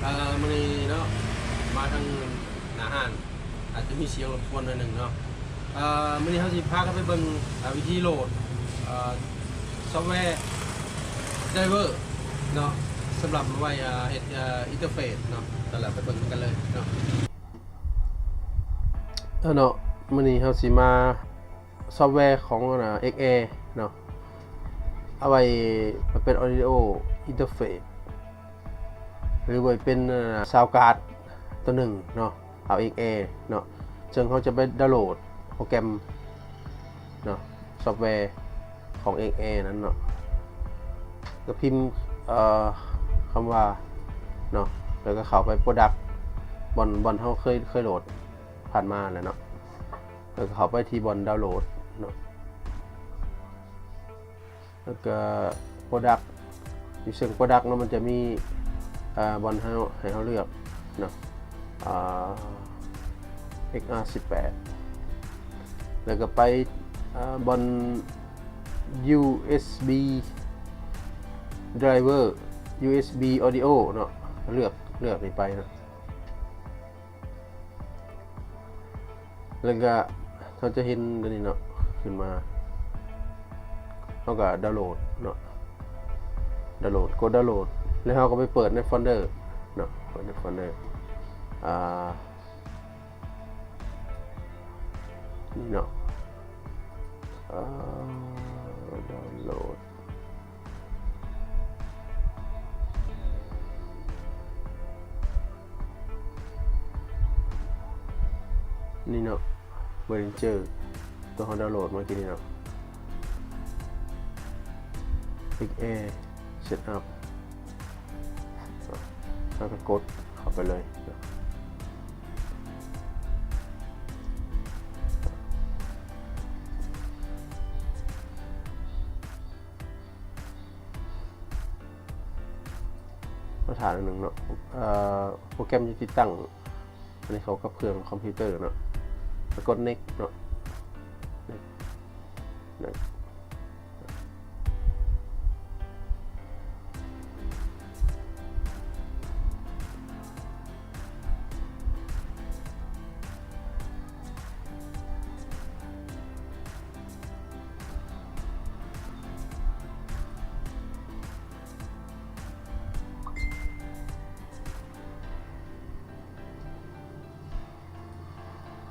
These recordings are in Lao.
ເອີ ມື້ນີ້ເນາະ ມາທາງໜ້າຮ້ານ ອາດຈະມີສຽງລົບກວນໜ້ອຍໜຶ່ງເນາະ. ເອີ ມື້ນີ້ເຮົາຊິພາກັນໄປເບິ່ງ ເອີ ວິທີໂຫຼດ ເອີ ຊອບແວ ໄດຣເວີເນາະ ສຳລັບໄວ້ ເຮັດ ເອີ ອິນເຕີເຟດເນາະ. ແລ້ວໄປເບິ່ງນຳກັນເລີຍເນາະ. ເອີເນາະ ມື້ນີ້ເຮົາຊິມາ ຊອບແວຂອງອັນນ່າ ເອັກແອເນາະ ເອົາໄວ້ເປັນ Audio Interface ຫຼືໄວ້ເປັນອັນນ່າ Sound Card ຕົວໜຶ່ງເນາະ ເອົາ ເອັກແອ ເນາະ. ເຊິ່ງເຮົາຈະໄປດາວໂຫຼດໂປຣແກຣມເນາະ ຊອບແວຂອງ ເອັກແອ ນັ້ນເນາະ ກໍພິມ ເອີ ຄຳວ່າເນາະ ແລ້ວກໍເຂົ້າໄປ Product ບ່ອນ ບ່ອນເຮົາເຄີຍ ເຄີຍໂຫຼດຜ່ານມາແຫຼະເນາະ. ແລ້ວກໍເຂົ້າໄປທີ່ບ່ອນດາວໂຫຼດເນາະ ແລ້ວກໍ Product ຢູ່ເຊິ່ງ Product ເນາະ ມັນຈະມີ ເອີ ບ່ອນເຮົາ ໃຫ້ເຮົາເລືອກເນາະ ເອັກອາ ສິບແປດ ແລ້ວກໍໄປ ເອີ ບ່ອນ USB Driver USB Audio ເນາະ ເລືອກ ເລືອກນີ້ໄປເນາະ. ແລ້ວກະເຮົາຈະເຫັນຕົວນີ້ເນາະ ຂຶ້ນມາ ເຮົາກະດາວໂຫຼດເນາະ ດາວໂຫຼດ ກົດດາວໂຫຼດ ແລ້ວເຮົາກໍໄປເປີດໃນໂຟນເດີເນາະ ເປີດໃນໂຟນເດີ ອ່າ ນີ້ເນາະ ເອີ ດາວໂຫຼດ ນີ້ເນາະ Behringer ຕົວເຮົາດາວໂຫຼດມາກີ້ນີ້ເນາະ ຄລິກ A Setup ເຮົາກໍກົດເຂົ້າໄປເລີຍ. ມາຖ້າໜ້ອຍໜຶ່ງເນາະ ເອີ ໂປຣແກຣມຈະຕິດຕັ້ງ ອັນນີ້ເຂົ້າກັບເຄື່ອງຄອມພິວເຕີເນາະ ແລ້ວກົດ Next ເນາະ Next Next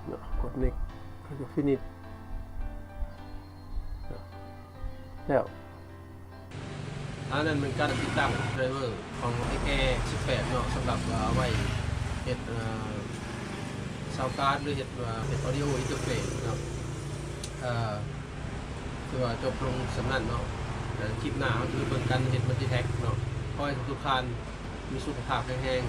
ເນາະ ກົດ Next ແລ້ວກໍ Finish ເນາະ ແລ້ວ. ອັນນັ້ນແມ່ນການຕິດຕັ້ງໄດຣເວີຂອງ ເອັກແອ ສິບແປດເນາະ ສຳລັບ ເອີ ໄວ້ເຮັດ ເອີ ຊາວກາດ ຫຼືເຮັດ ເອີ ເຮັດ Audio Interface ເນາະ ເອີ ຖືວ່າຈົບລົງສ່ຳນັ້ນເນາະ. ແຕ່ຄລິບໜ້າເຮົາຈະໄປເບິ່ງກັນເຮັດ Multitrack ເນາະ. ຂໍໃຫ້ທຸກໆທ່ານມີສຸຂະພາບແຂງແຮງ